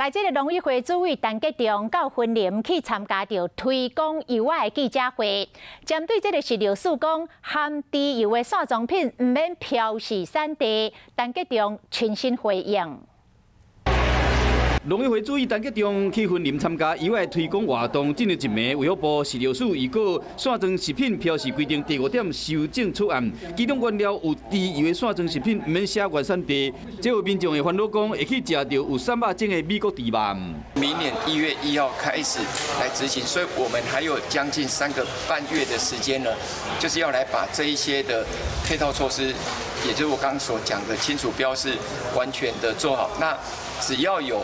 來這个農委會主委陳吉仲到雲林去參加著推廣油仔的記者會，針對這个食藥署講含豬油的散裝品毋免標示產地，陳吉仲親身回應。農委會主委陳吉仲去雲林參加油仔推廣活動，進入一暝，衛福部食藥署預告散裝食品標示規定第五點修正草案，其中原料有豬油的散裝食品毋免寫原產地，這有民眾會煩惱講會去食著有瘦肉精的美國豬肉。明年1月1號開始來執行，所以我們還有將近3個半月的時間呢，就是要來把這一些的配套措施，也就是我剛剛所講的清楚標示，完全的做好。那只要有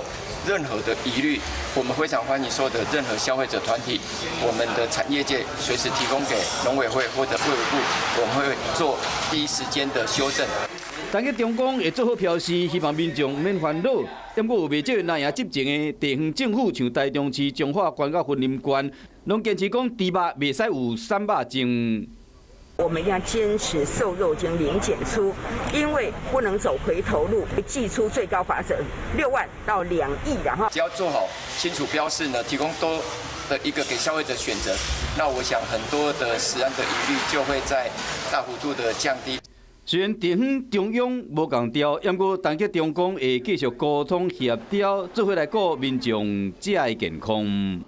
任何的疑慮，我們非常歡迎所有的任何消費者團體，我們的產業界隨時提供給農委會或者衛福部，我們會做第一時間的修正。陳吉仲講會做好標示，希望民眾毋免煩惱。不過有袂少藍營執政的地方政府，像台中市、彰化縣佮雲林縣，攏堅持講豬肉袂使有瘦肉精。我們要堅持瘦肉精零檢出，因為不能走回頭路，祭出最高罰則6萬到2億，然後只要做好清楚標示呢，提供多的一個給消費者選擇，那我想很多的食安的疑慮就會在大幅度的降低。雖然地方中央無仝調，不過陳吉仲講會繼續溝通協調，做伙來顧民眾食的健康。